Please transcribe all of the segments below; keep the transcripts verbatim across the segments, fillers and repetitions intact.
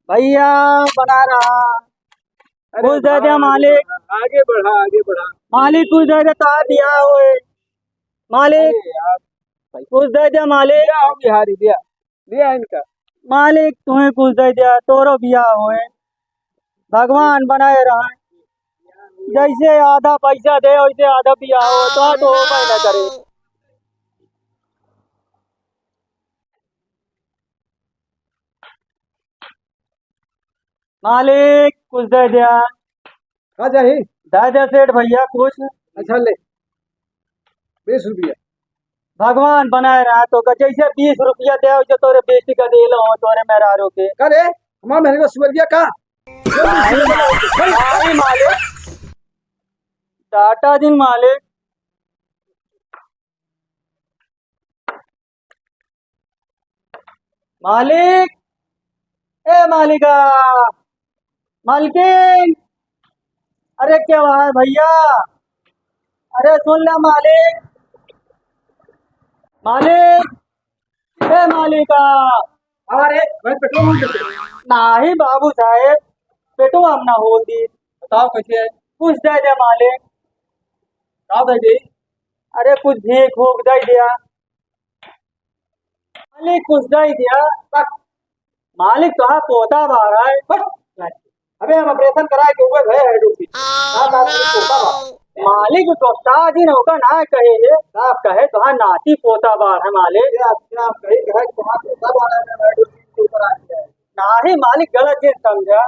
भइया बना रहा। अरे कुछ दे दे भाई, मालिक। आगे बढ़ा, आगे बढ़ा। मालिक कुछ दे दे, तोहार बियाह होए। मालिक अरे यार, कुछ दे दे मालिक। दिया हो बिहारी, दिया, दिया इनका। मालिक तुहें कुछ दे दे, तोरो बियाह होए। भगवान बनाए रहे। जैसे आधा पैसा दे, वैसे आधा बियाह हो, तो, तो होबे न करे। मालिक, कुछ दे द्या। का चाही? दे द्या सेठ भइया, कुछ। अच्छा, ले, बीस रुपया। भगवान बनाए रहा तो का, जैसे बीस रुपया दे, वैसे तोरे बेटी का दे लो, तोरे मेहरारू के। का रे? हमार मेहरारू का सुअर गया का? नहीं, नहीं, मालिक। डाटा दिन मालिक। मालिक, ए मालिका, मालकिन, अरे क्या हुआ है भइया? अरे सुन ले मालिक, मालिक, ए मालिका। अरे भाई, पेट्रोल फूल देते। नाही बाबू साहेब, पेट्रोल हम ना होल दी। बताओ कैसे है? कुछ दे दे मालिक। का दे दे? अरे कुछ भीख भूख दे दिया। मालिक कुछ दे दिया। बस। मालिक तोहार पोता बार है। बस। अबे हम ऑपरेशन कराए के हुए गए हैं ड्यूटी। का बात है, पोता बार? मालिक गुस्सा दिन होगा ना कहे, साफ कहे तोहार नाती पोता बार है मालिक। ये अच्छा, हम कहीं कहे तोहार पोता बार है, मैं ड्यूटी के ऊपर आ गया है। नाही मालिक गलत जिन समझा।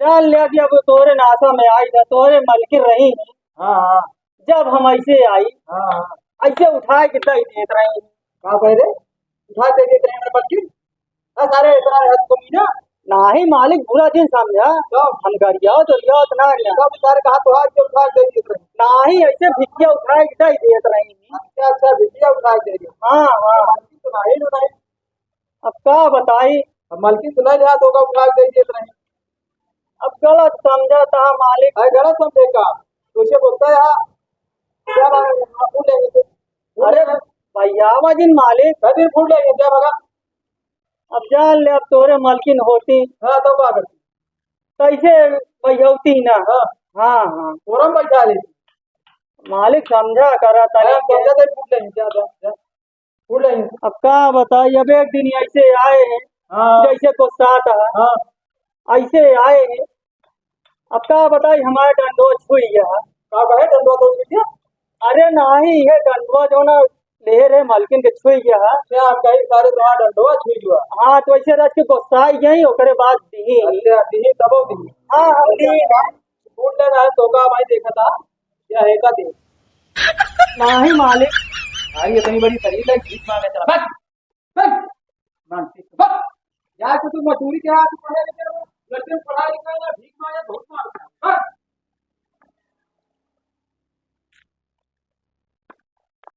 जान लिया कि अब तोरे नासा में आई था, तोरे मलकिन रही। हाँ, हाँ। जब हम ऐसे आई, हाँ, हाँ। ऐसे उठाए के दे देत रही। का कहे रे? उठा दे देत रही हमरे मलकिन? हाँ, सारे इतना है तुम ही ना। नाही मालिक, बुरा जिन समझा। कब? हम गरिया तो लिया उतना है। कब सारे कहा तो आज जो उठा दे देत रही? नाही, ऐसे भिकिया उठाए के दे देत रही। अच्छा, अच्छा, भिकिया उठाए दे देत। हाँ, हाँ। मलकिन तो नाही, तो नाही। अब का बताई? अब मलकिन सुनाई देत होगा, उठा के दे देत रही। अब गलत समझा था मालिक। अरे गलत समझे का? तुझे बोलता है, हाँ। क्या बात है? हाँ, फूल लेंगे तो। फूल अरे लेंगे। भइया, आवा जिन मालिक। कभी फूल लेंगे, क्या बता? अब जान ले, अब तोरे मलकिन होती। हाँ, तो का करती? कैसे बहियौती ना? हाँ। हाँ, हाँ। तोरम बैठा ले। मालिक समझा करा तनी अरे, के। समझा तो फूल लेंगे, क्या बात है? फूल लेंगे। अब का बताई, अब एक दिन ऐसे आए हैं, हाँ। जैसे गुस्सात है। हाँ। ऐसे आए हैं, अब का बताई, हमारे डंडो छुई गया है। का कहे डंडो तो छुई गया? अरे नाही, ये डंडो जो ना ले रहे मलकिन के छुई गया है। क्या हम कहीं सारे तुम्हारा डंडो छुई गया? हाँ, तो ऐसे रच के गुस्साई गई, ओकरे बाद दी। अच्छा, दी तबो दी। हाँ, हम दी। फूल लेना है तो का भाई देखा था? क्या है का दे? नाही मालिक। भाई इतनी बड़ी शरीर है, भीख मांगे चला। बस, बस, मानसिक, बस। यार तो तू मजदूरी क्या, तू पढ़े लिखे हो?